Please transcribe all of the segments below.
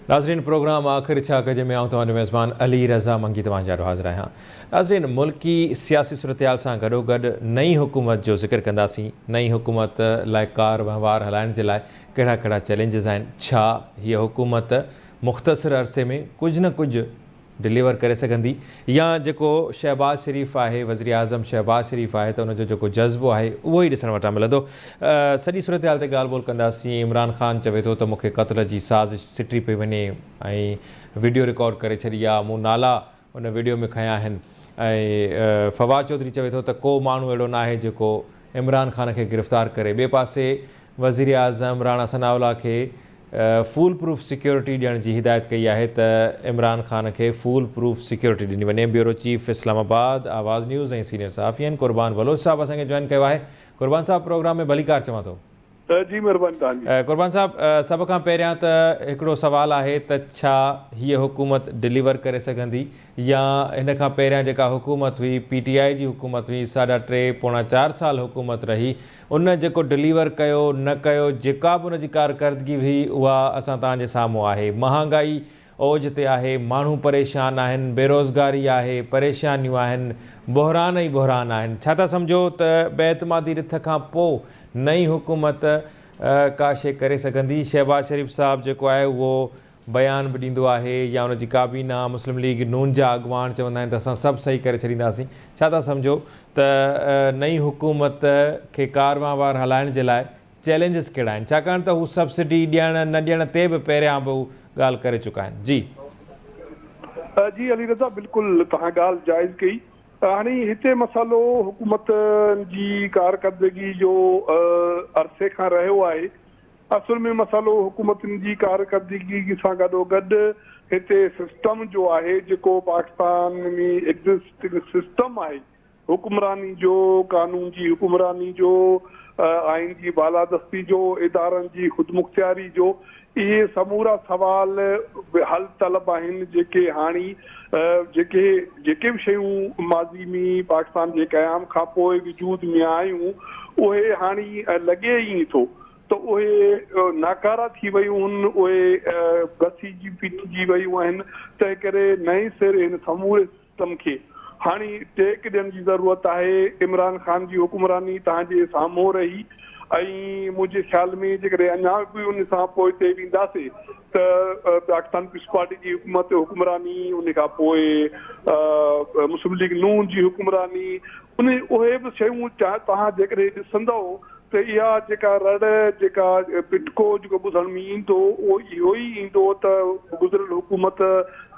ناظرين پروگرام آخر ڇا ڪجي ۾ آئون توهان جو ميزبان علي رضا منگي توهان جي آڏو حاضر آهيان. ناظرين ملڪي سياسي صورتحال سان گڏوگڏ نئين حڪومت جو ذڪر ڪنداسين، نئين حڪومت لاء ڪار وهنوار هلائڻ جي لاء ڪهڙا ڪهڙا چئلينجز آهن، ڇا هيء حڪومت مختصر عرصي ۾ ڪجهه نه ڪجهه ڊليور ڪري سگهندي يا جيڪو شهباز شريف آهي وزيراعظم شهباز شريف آهي ته ان جو جيڪو جذبو آهي اهو ئي ڏسڻ وٽان ملندو. سڄي صورتحال تي ڳالهه ٻولهه ڪنداسين. عمران خان چوي ٿو ته مون کي قتل جي سازش سٽي پئي وڃي ۽ وڊيو رڪارڊ ڪري ڇڏي آ مون نالا ان وڊيو ۾ کنيا آهن ۽ فواد چوڌري چوي ٿو ته ڪو ماڻهو اهڙو ناهي جيڪو عمران خان کي گرفتار ڪري. ٻئي پاسي وزيراعظم راڻا ثناء الله کي فول پروف سيڪيورٽي ڏيڻ جي هدايت ڪئي آهي ته عمران خان کي فول پروف سيڪيورٽي ڏني وڃي. بيورو چيف اسلام آباد آواز نيوز ۽ سينيئر صحافي آهن قربان بلوچ صاحب اسان کي جوائن ڪيو آهي. قربان صاحب پروگرام ۾ ڀليڪار چوان ٿو. جي مھرباني توھان جي. قربان صاحب سڀ کان پهريان ته هڪڙو سوال آهي ته ڇا هيء حڪومت ڊليور ڪري سگهندي يا هن کان پهريان جيڪا حڪومت هئي پي ٽي آء جي حڪومت هئي ساڍا ٽي پوڻا چار سال حڪومت رهي ان جيڪو ڊليور ڪيو نه ڪيو جيڪا به ان جي ڪارڪردگي هئي اها اسان توهان جي سامهون آهي. مهانگائي اوج تي آهي، ماڻهو پريشان آهن، بيروزگاري آهي، پريشانيون آهن، بحران ئي بحران آهن. ڇا ٿا سمجهو ته بي اعتمادي رٿ کان پوء نئين حڪومت ڪا شيء ڪري سگهندي؟ شهباز شريف صاحب جيڪو آهي اهو بيان به ڏيندو آهي يا ان جي ڪابينا، مسلم ليگ نون جا اڳواڻ چوندا آهن ته اسان سڀ صحيح ڪري ڇڏينداسين. ڇا ٿا سمجهو ته نئين حڪومت کي ڪاروهنوار هلائڻ جي لاء چئلينجز ڪهڙا آهن؟ ڇاڪاڻ ته هو سبسڊي ڏيڻ نه ڏيڻ تي به پهريان به ڳالهه ڪري چڪا آهن. جي. جي علي رضا بلڪل توهان ڳالهه جائز ڪئي. هاڻي هتي مسئلو حڪومت جي ڪارڪردگي جو عرصي کان رهيو آهي. اصل ۾ مسئلو حڪومتن جي ڪارڪردگي سان گڏوگڏ هتي سسٽم جو آهي جيڪو پاڪستان ۾ ايگزسٽنگ سسٽم آهي حڪمراني جو، قانون جي حڪمراني جو، آئين جي بالادستي جو، ادارن جي خودمختياري جو اهي سمورا سوال به حل طلب آهن جيڪي هاڻي جيڪي جيڪي به شيون ماضي ۾ پاڪستان جي قيام کانپوء وجود ۾ آيون اهي هاڻي لڳي ائين ٿو ته اهي ناڪارا ٿي ويون هن، اهي گسيجي پيٽجي ويون آهن، تنهن ڪري نئين سر هن سموري سسٽم کي هاڻي ٽيڪ ڏيڻ جي ضرورت آهي، عمران خان جي حڪمراني توهان جي سامهون رهي ۽ منهنجي خيال ۾ جيڪڏهن اڃا به ان سان پوئتي وينداسي ته پاڪستان پيپلز پارٽي جي حڪومت حڪمراني ان کان پوء مسلم ليگ نون جي حڪمراني ان اهي به شيون توهان جيڪڏهن ڏسندؤ ته اها جيڪا رڙ، جيڪا پٽڪو جيڪو ٻڌڻ ۾ ايندو اهو اهو ئي ايندو ته گذريل حڪومت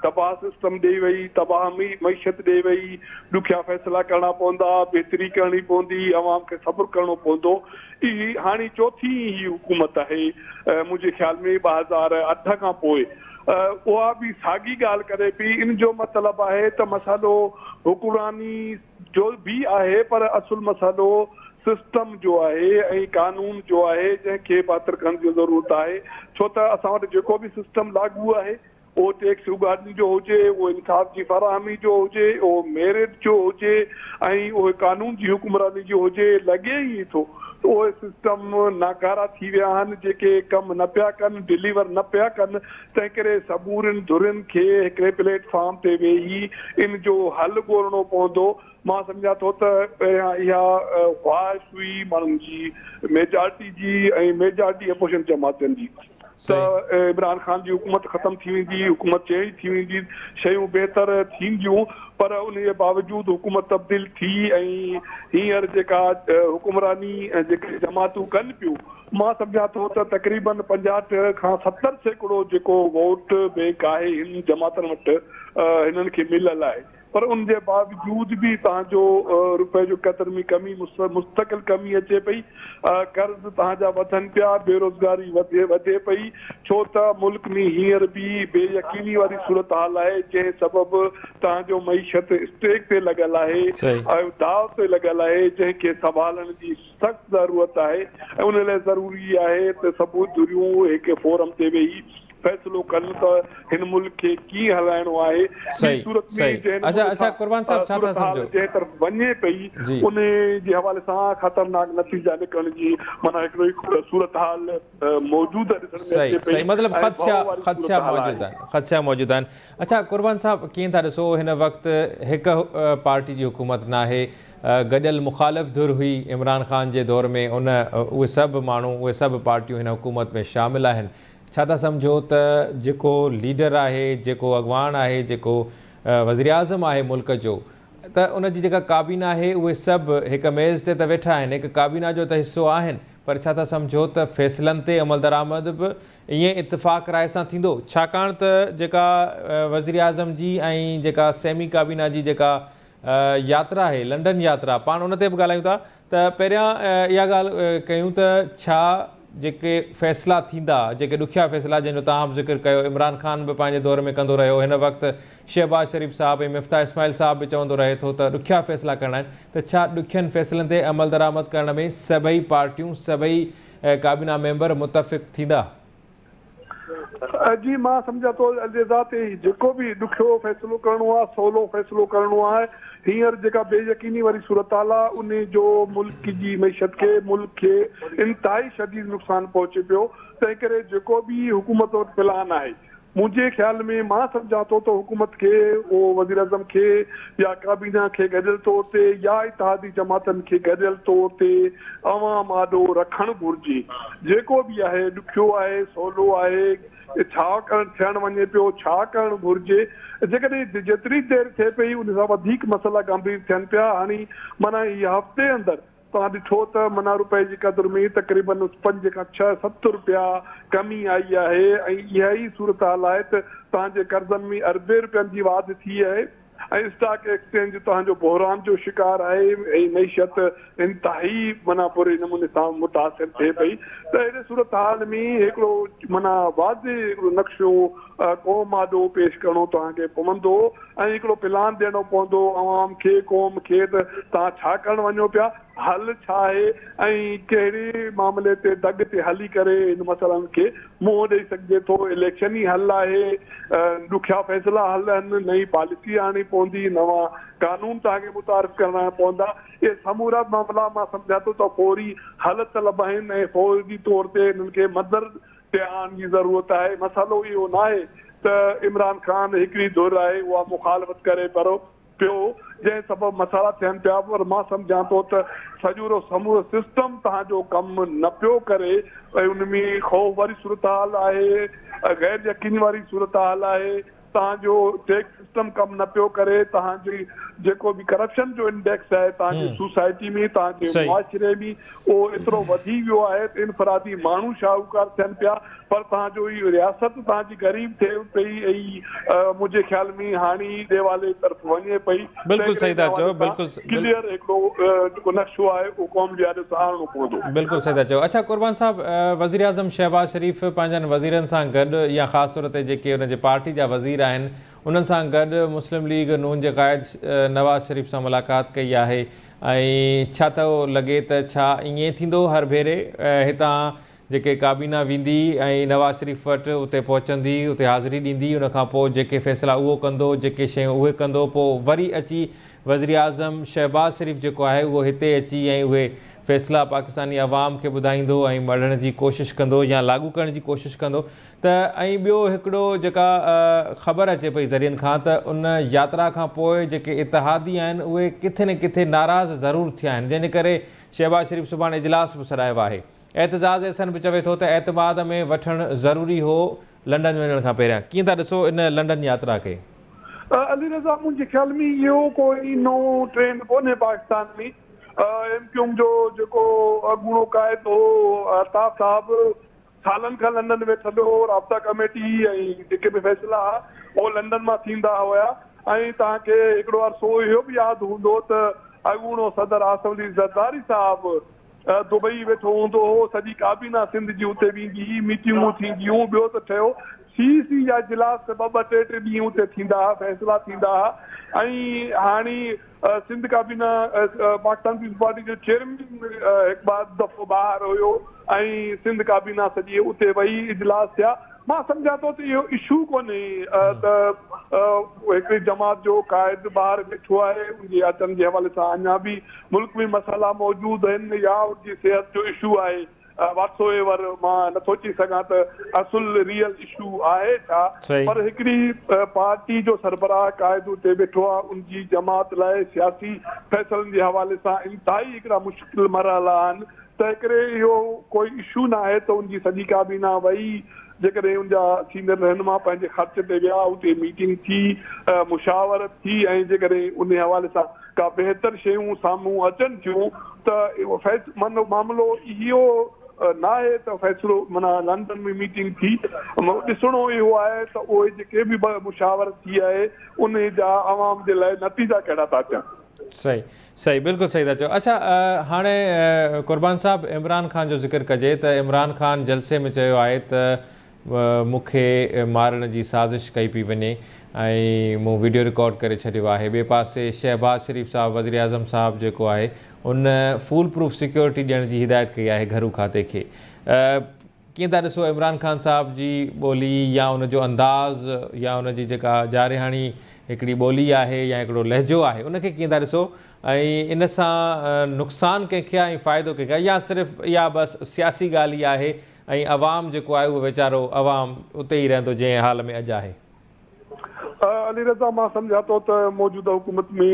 تباهه سسٽم ڏئي وئي، تباهه معيشت ڏئي وئي، ڏکيا فيصلا ڪرڻا پوندا، بهتري ڪرڻي پوندي، عوام کي صبر ڪرڻو پوندو. اهي هاڻي چوٿين هي حڪومت آهي منهنجي خيال ۾ 2008 کان پوء اها به ساڳي ڳالهه ڪري پئي. ان جو مطلب آهي ته مسئلو حڪمراني جو به آهي پر اصل مسئلو سسٽم جو آهي ۽ قانون جو آهي جنهن کي بهتر ڪرڻ جي ضرورت آهي ڇو ته اسان وٽ جيڪو به سسٽم لاڳو آهي اهو ٽيڪس اڳاڙڻ جو هجي اهو انصاف جي فراهمي جو هجي اهو ميرٽ جو هجي ۽ اهو قانون جي حڪمراني جو هجي لڳي ائين ٿو ته اهي سسٽم ناڪارا ٿي ويا آهن جيڪي ڪم نه پيا ڪن ڊليور نه پيا ڪن تنهنڪري سمورين ڌرين کي هڪڙي پليٽ فارم تي ويهي ان جو حل ڳولڻو پوندو. مان سمجهان ٿو ته پهريان اها خواهش هئي ماڻهن جي ميجارٽي جي ۽ ميجارٽي اپوزيشن جماعتن جي ته عمران خان جي حڪومت ختم ٿي ويندي، حڪومت چينج ٿي ويندي، شيون بهتر ٿينديون پر ان جي باوجود حڪومت تبديل ٿي ۽ هينئر جيڪا حڪمراني جيڪي جماعتون ڪن پيون مان سمجهان ٿو ته تقريبن 50 کان 70% جيڪو ووٽ بينڪ آهي هن جماعتن وٽ هنن کي مليل آهي پر ان جي باوجود به توهان جو روپئي جو قدر ۾ ڪمي مستقل ڪمي اچي پئي قرض توهان جا وڌن پيا بيروزگاري وڌي وڌي پئي ڇو ته ملڪ ۾ هينئر به بي يقيني واري صورتحال آهي جنهن سبب توهان جو معيشت اسٽيڪ تي لڳل آهي ۽ داء تي لڳل آهي جنهن کي سنڀالڻ جي سخت ضرورت آهي ۽ ان لاء ضروري آهي ته سڀ ڌريون هڪ فورم تي ويهي فيصلو ڪن ته هن ملڪ کي ڪيئن هلائڻو آهي. ٻي صورت ۾ جنهن نموني سان صورتحال جنهن طرف وڃي پئي ان جي حوالي سان خطرناڪ نتيجا نڪرڻ جي معنيٰ هڪڙو ئي صورتحال موجوده ڏسڻ ۾ اچي پئي مطلب ۽ ڀؤ واري خدشا صورتحال موجود آهي. آهن خدشا موجود آهن. اڇا قربان صاحب ڪيئن ٿا ڏسو هن وقت هڪ پارٽي جي حڪومت ناهي گڏيل مخالف ڌر هئي عمران خان جي دور ۾ ان اهي سڀ ماڻهو اهي سڀ پارٽيون هن حڪومت ۾ شامل آهن ڇا ٿا سمجهو ته جيڪو ليڊر آهي جيڪو اڳواڻ آهي جيڪو وزيراعظم آهي ملڪ جو ته ان جي جيڪا ڪابينا آهي اهي سڀ هڪ ميز تي ته ويٺا آهن هڪ ڪابينا جو ته حصو آهن پر ڇا ٿا سمجهو ته فيصلن تي عملدرآمد به ائين اتفاق راء سان ٿيندو ڇاڪاڻ ته جيڪا وزيراعظم جي ۽ جيڪا سيمي ڪابينا جي جيڪا ياترا آهي لنڊن ياترا پاڻ ان تي به ڳالهايون ٿا ته پهريان اها ڳالهه ڪيون ته ڇا جيڪي فيصلا ٿيندا جيڪي ڏکيا فيصلا جنهن جو توهان به ذڪر ڪيو عمران خان به پنهنجي دور ۾ ڪندو رهيو هن وقت شهباز شريف صاحب ۽ مفتاح اسماعيل صاحب به چوندو رهي ٿو ته ڏکيا فيصلا ڪرڻا آهن ته ڇا ڏکين فيصلن تي عملدرآمد ڪرڻ ۾ سڀئي پارٽيون سڀئي ڪابينا ميمبر متفق ٿيندا؟ جي مان سمجهان ٿو عليرضا تي جيڪو به ڏکيو فيصلو ڪرڻو آهي سولو فيصلو ڪرڻو آهي هينئر جيڪا بي يقيني واري صورتحال آهي انهي جو ملڪ جي معيشت کي ملڪ کي انتهائي شديد نقصان پهچي پيو تنهن ڪري جيڪو به حڪومت وٽ پلان آهي منهنجي خيال ۾ مان سمجهان ٿو ته حڪومت کي اهو وزيراعظم کي يا ڪابينا کي گڏيل طور تي يا اتحادي جماعتن کي گڏيل طور تي عوام آڏو رکڻ گهرجي. جيڪو به آهي ڏکيو آهي سولو آهي ڇا ڪرڻ ٿيڻ وڃي پيو ڇا ڪرڻ گهرجي جيڪڏهن جيتري دير ٿئي پئي ان سان وڌيڪ مسئلا گنڀير ٿين پيا هاڻي معنيٰ هي هفتي اندر توهان ڏٺو ته معنيٰ رپئي جي قدر ۾ تقريبن پنج کان ڇهه ست رپيا ڪمي آئي آهي ۽ اها ئي صورتحال آهي ته توهان جي قرضن ۾ اربين رپين جي واڌ ٿي آهي. ۽ اسٽاڪ ايڪسچينج توهان جو بحران جو شڪار آهي ۽ معيشت انتهائي معنيٰ بري نموني سان متاثر ٿئي پئي ته اهڙي صورتحال ۾ هڪڙو معنيٰ واضح هڪڙو نقشو قوم آڏو پيش ڪرڻو توهان کي پوندو ۽ هڪڙو پلان ڏيڻو پوندو عوام کي قوم کي ته توهان ڇا ڪرڻ وڃو پيا حل ڇا آهي ۽ ڪهڙي معاملي تي دڳ تي هلي ڪري هن مسئلن کي منهن ڏئي سگهجي ٿو، اليڪشن ئي حل آهي، ڏکيا فيصلا حل آهن، نئين پاليسي آڻڻي پوندي، نوان قانون توهان کي متعارف ڪرائڻا پوندا، اهي سمورا معاملا مان سمجهان ٿو ته فوري حل طلب آهن ۽ فوري طور تي انهن کي منظر تي آڻڻ جي ضرورت آهي، مسئلو اهو ناهي ته عمران خان هڪڙي ڌر آهي اها مخالفت ڪري پر پيو جنهن سبب مسئلا ٿين پيا پر مان سمجهان ٿو ته سڄورو سمورو سسٽم توهان جو ڪم نه پيو ڪري ۽ ان ۾ خوف واري صورتحال آهي غير يقيني واري صورتحال آهي توهان جو ٽيڪس سسٽم ڪم نه پيو ڪري توهان جي جيڪو به ڪرپشن جو انڊيڪس آهي توهان جي سوسائٽي ۾ توهان جي معاشري ۾ اهو ايترو وڌي ويو آهي ته انفرادي ماڻهو شاهوڪار ٿين پيا پر توهان جو هي رياست توهان جي غريب ٿئي پئي ۽ منهنجي خيال ۾ هاڻي ڏيوالي طرف وڃي پئي بلڪل تنهن صحيح ڪري ٿا ان چئو حوالي سان بلڪل ڪليئر هڪڙو جيڪو نقشو آهي اهو قوم جي آڏو آڻڻو پوندو. بلڪل صحيح ٿا چئو اڇا قربان صاحب وزيراعظم شهباز شريف پنهنجن وزيرن سان گڏ يا خاص طور تي جيڪي ان جي پارٽي جا وزير آهن انهن سان گڏ مسلم ليگ نون جي قائد نواز شريف سان ملاقات ڪئي آهي ۽ ڇا ٿو لڳي ته ڇا ائين ٿيندو هر ڀيري هتان جيڪي ڪابينا ويندي ۽ نواز شريف وٽ اتي پهچندي اتي حاضري ڏيندي ان کان پوء جيڪي فيصلا اهو ڪندو جيڪي شيون اهي ڪندو پوء وري اچي وزيراعظم شهباز شريف جيڪو آهي اهو هتي اچي ۽ اهي فيصلا پاڪستاني عوام کي ٻڌائيندو ۽ مڙهڻ جي ڪوشش ڪندو يا لاڳو ڪرڻ جي ڪوشش ڪندو ته ۽ ٻيو هڪڙو جيڪا خبر اچي پئي ذريعن کان ته ان ياترا کان پوء جيڪي اتحادي آهن اهي ڪٿي نه ڪٿي ناراض ضرور ٿيا آهن جنهن جي ڪري شهباز شريف سڀاڻي اجلاس به سڏايو آهي. اعتزاز احسن به چوي ٿو ته اعتماد ۾ وٺڻ ضروري هو لنڊن وڃڻ کان پهريان. ڪيئن ٿا ڏسو ان لنڊن ياترا کي؟ علي رضا منهنجي خيال ۾ اهو ڪوئي نئون ٽرينڊ ڪونهي پاڪستان ۾ ايم ڪيو ايم جو جيڪو اڳوڻو قائد هو الطاف صاحب سالن کان لنڊن ويٺل هو رابطا ڪميٽي ۽ جيڪي به فيصلا ها اهو لنڊن مان ٿيندا هيا ۽ توهان کي هڪڙو عرصو اهو به ياد هوندو ته اڳوڻو صدر آصف علي زرداري صاحب دبئي ويٺو هوندو هو، سڄي ڪابينا سنڌ جي اتي ويندي هئي، ميٽنگون ٿينديون، ٻيو ته ٺهيو سي سي جا اجلاس ته ٻه ٻه ٽي ٽي ڏينهن اتي ٿيندا ها، فيصلا ٿيندا ها ۽ هاڻي سنڌ ڪابينا پاڪستان پيپلز پارٽي جو چيئرمين هڪ ٻه دفعو ٻاهر هيو ۽ سنڌ ڪابينا سڄي اتي وئي، اجلاس ٿيا. مان سمجهان ٿو ته اهو اشو ڪونهي ته هڪڙي جماعت جو قائد ٻاهر ويٺو آهي ان جي اچڻ جي حوالي سان اڃا به ملڪ ۾ مسئلا موجود آهن يا ان جي صحت جو اشو آهي واٽ سو ايور مان نٿو چئي سگهان ته اصل ريئل اشو آهي ڇا پر هڪڙي پارٽي جو سربراهه قائد اتي ويٺو آهي ان جي جماعت لاء سياسي فيصلن جي حوالي سان انتهائي هڪڙا مشڪل مرحلا آهن تنهنڪري اهو ڪوئي اشو ناهي ته ان جي سڄي ڪابينا وئي، جيڪڏهن ان جا سينئر رهنما پنهنجي خرچ تي ويا، اتي ميٽنگ ٿي، مشاورت ٿي ۽ جيڪڏهن انهي حوالي سان ڪا بهتر شيون سامهون اچن ٿيون ته اهو معاملو اهو ناهي ته فيصلو معنيٰ لنڊن ۾ ميٽنگ ٿي، ڏسڻو اهو آهي ته اهي جيڪي به مشاورت ٿي آهي انهي جا عوام جي لاء نتيجا ڪهڙا ٿا اچن. صحيح صحيح بلڪل صحيح ٿا چئو اڇا هاڻي قربان صاحب عمران خان جو ذڪر ڪجي ته عمران خان جلسي ۾ چيو آهي ته مون کي مارڻ جي سازش ڪئي پئي وڃي ۽ مون ويڊيو رڪارڊ ڪري ڇڏيو آهي ٻئي پاسي شهباز شريف صاحب وزيراعظم صاحب جيڪو آهي ان فول پروف سيڪيورٽي ڏيڻ جي هدايت ڪئي آهي گهرو کاتي کي ڪيئن ٿا ڏسو عمران خان صاحب جي ٻولي يا ان جو انداز يا ان جي جيڪا جارحاڻي هڪڙي ٻولي آهي يا هڪڙو لهجو آهي ان کي ڪيئن ٿا ڏسو ۽ ان سان نقصان ڪنهن کي آهي ۽ فائدو ڪنهن کي آهي يا صرف اها بس سياسي ڳالهه ئي آهي ۽ عوام جيڪو آهي اهو ويچارو عوام اتي ئي رهندو جنهن حال ۾ اڄ آهي. علي رضا مان سمجهان ٿو ته موجوده حڪومت ۾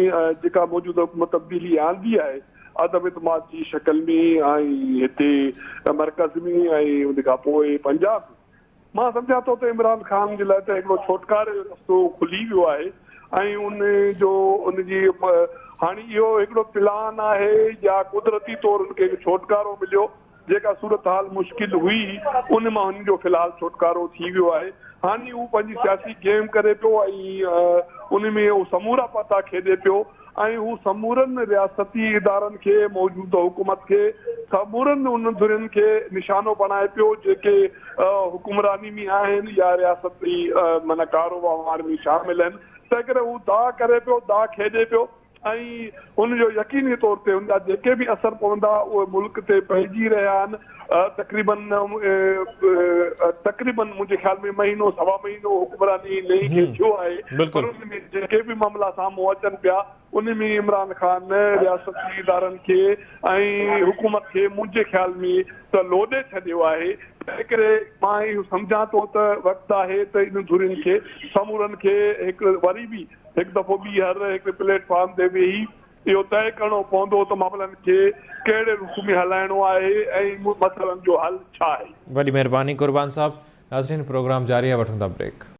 جيڪا موجوده حڪومت تبديلي آندي آهي عدم اعتماد جي شڪل ۾ ۽ هتي مرڪز ۾ ۽ ان کان پوء پنجاب ۾ مان سمجهان ٿو ته عمران خان جي لاء ته هڪڙو ڇوٽڪاري جو رستو کلي ويو آهي ۽ ان جو ان جي هاڻي اهو هڪڙو پلان آهي يا قدرتي طور ان کي ڇوٽڪارو مليو جيڪا صورتحال مشڪل هئي، ان مان هن جو في الحال ڇوٽڪارو ٿي ويو آهي. هاڻي هو پنهنجي سياسي گيم ڪري پيو ۽ ان ۾ هو سمورا پتا کيڏي پيو ۽ هو سمورن رياستي ادارن کي، موجوده حڪومت کي، سمورن انهن ڌرين کي نشانو بڻائي پيو، جيڪي حڪمراني ۾ آهن يا رياستي معنيٰ ڪاروهنوار ۾ شامل آهن. تنهنڪري هو داء ڪري پيو، داء کيڏي پيو. ۽ ان جو يقيني طور تي ان جا جيڪي به اثر پوندا اهي ملڪ تي پئجي رهيا آهن تقريبن تقريبن منهنجي خيال ۾ مهينو سوا مهينو حڪمراني نئين کي ٿيو آهي پر ان ۾ جيڪي به معاملا سامهون اچن پيا ان ۾ عمران خان رياستي ادارن کي ۽ حڪومت کي منهنجي خيال ۾ ته لوڏي ڇڏيو آهي تنهن ڪري مان اهو سمجهان ٿو ته وقت آهي ته انهن ڌرين کي سمورن کي هڪ وري به هڪ دفعو ٻيهر هڪ پليٽ فارم تي ويهي اهو طئي ڪرڻو پوندو ته معاملن کي ڪهڙي رخ ۾ هلائڻو آهي ۽ مسئلن جو حل ڇا آهي. وڏي مهرباني قربان صاحب. ناظرين پروگرام جاري آهي وٺون ٿا بريڪ.